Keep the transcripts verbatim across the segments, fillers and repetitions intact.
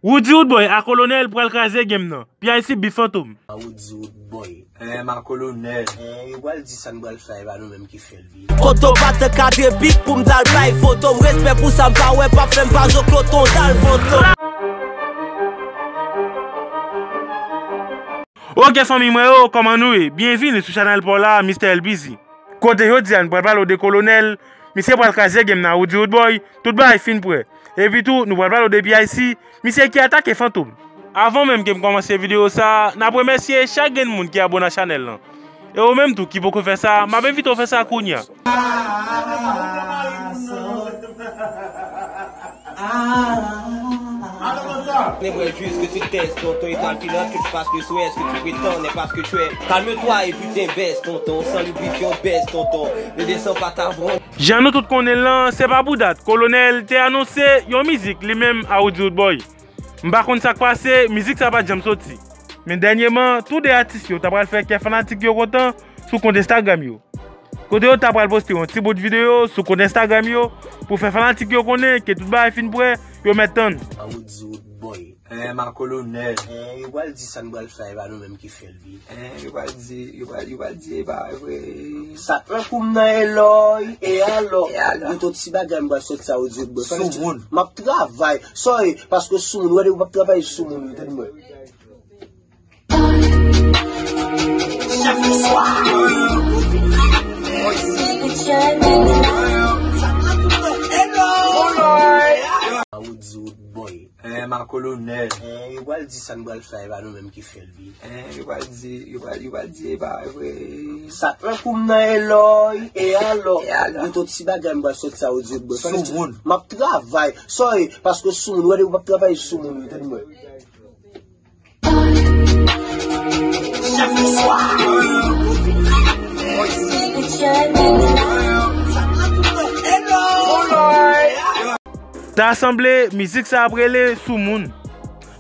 Roody Roodboy a Kolonèl pral kraze game nan. P I C beef Fantom. Roody Roodboy. Eh, ma Kolonèl. Eh, yo pral di sa n pral fè, e pa nou menm ki fè l. Kote w pa t kadre pik pou m t al bay foto m. Respè pou sa m pa wè, p ap fè m pa zoklo ton dal fantom. Ok, fanmi mwen yo, kòman nou ye? Byenvini sou chanèl pa w la, Mister L B Z. Kote jodi a nou pral pale w de Kolonèl, misye pral kraze game nan Roody Roodboy, tout bagay fin prè. Epi tou, nou pral pale w de P I C, misye ki atake Fantom. Avan menm ke m kòmanse videyo sa a, n ap remèsye chak grenn moun ki abone a chanèl lan. E ou menm tou ki poko fè sa, m ap envite w fè sa kounye a. J'aimerais juste que tu testes, tonton, et t'as le pilote, que tu fasses le souhait, ce que tu prétends n'est pas ce que tu es. Calme-toi et putain baisse, tonton, sans lubrifiant baisse, tonton. Ne descends pas ta vrille. Jan nou tout konnen l lan, se pa pou dat, Kolonèl te anonse yon mizik li menm a Roody Roodboy. M pa konn sa k pase, mizik sa pa t janm soti. Men dènyèman, tou de atis yo ta pral fè kè fanatik yo kontan sou kont Instagram yo. Kote yo ta pral poste yon ti bout videyo sou kont Instagram yo pou fè fanatik yo konnen ke tout bagay fin prè, yo mèt tann. Roody Roodboy. Eh, ma Kolonèl. Eh, yo pral di sa n pral fè, e pa nou menm ki fè l, wi. Eh, yo pral di, yo pral, yo pral di, e pa vre. Sa pran kou m nan elòy, e alò? E alò? Gen yon ti bagay m pral sòti sa, Roody Roodboy. Soumoun. M ap travay. Sorry, paske soumoun, wè, depi w p ap travay soumoun, wi, tande mwen. Roody Roodboy. Eh, ma Kolonèl. Eh, yo pral di sa n pral fè, e pa nou menm ki fè l, wi. Eh, yo pral di, yo pral, yo pral di, e pa vre. Sa pran kou m nan elòy, e alò? E alò? Gen yon ti bagay m pral sòti sa, Roody Roodboy. Soumoun. M ap travay. Sorry, paske soumoun, wè, depi w p ap travay soumoun, wi, tande mwen. Ta sanble mizik sa ap rele Soumoun.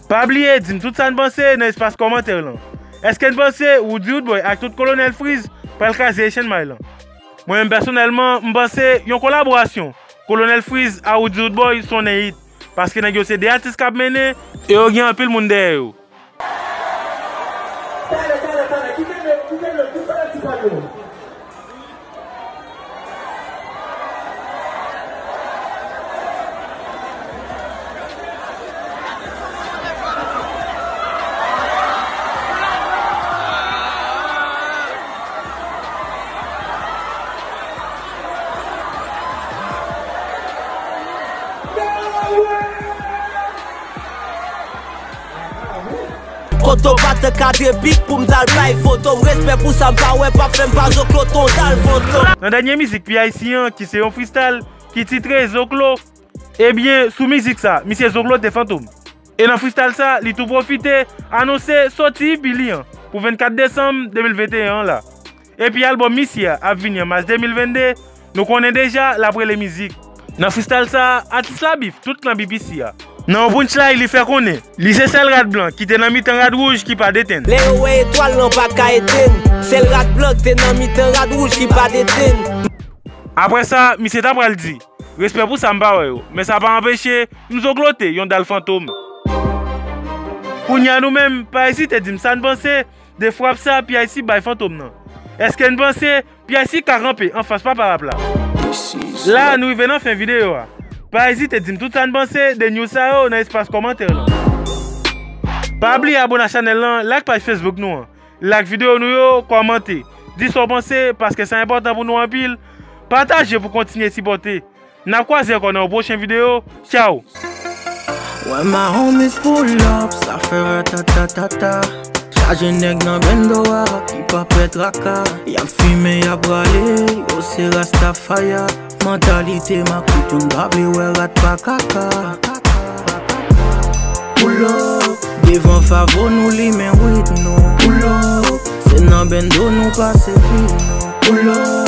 Pa bliye di m tout sa n panse nan espas kòmantè lan. Èske n panse Roody Roodboy ak tout Kolonèl Freez pral kraze Echann May lan? Mwen menm pèsonèlman, m panse yon kolaborasyon Kolonèl Freez a Roody Roodboy sonnen hit. Paske nèg yo se de atis k ap mennen e yo gen anpil moun dèyè yo. Pale, pale, pale, kite nou, kite nou, kite nou, kite nou. Kote w pa t kadre pik pou m t al bay foto m. Respè pou sa m pa wè, p ap fè m pa zoklo ton dal fantom. Nan dènye mizik P I C an, ki se yon freestyle ki titre Zoklo, ebyen, sou mizik sa, misye zoklote Fantom. E nan freestyle sa, li tou pwofite anonse sòti E P li an pou vennkat desanm de mil venteyen an la. Epi albòm misye a ap vini an mas de mil vennde, nou konnen deja l ap rele Mizik. Nan freestyle sa, atis la beef tout klan B P C a. Nan yon punchline, li fè konnen li se sèl rad blan ki te nan mitan rad wouj ki pa detenn. Lè yo wè etwal lan pa ka etenn, sèl rad blan ki te nan mitan rad wouj ki pa detenn. Apre sa, misye ta pral di, respè pou sa m pa wè yo, men sa pa anpeche m zoklote yon dal Fantom. Kounye a nou menm, pa ezite di m sa n panse de frap sa P I C bay Fantom nan. Èske n panse P I C ka kanpe anfas papa rap la? La, nou rive nan fen videyo a. Pa ezite di m tout sa n panse de news sa yo nan espas kòmantè lan. Pa bliye abone a chanèl lan, like paj Facebook nou an. Like videyo nou yo, kòmante. Di sa w panse, paske sa enpòtan pou nou anpil. Pataje pou kontinye sipòte. N ap kwaze ankò nan yon pwochen videyo. Tchaw! When my homies pull up, sa fè ratatatata. Chaje nèg nan bendo a, ki pa pè traka. Y ap fimen, y ap rale, yo se Rastafaya. Mantalite makout, youn pa vle wè rat pa kaka. Pull up, devan Favo nou limen wid nou. Pull up, se nan bendo nou pase vi nou. Pull up.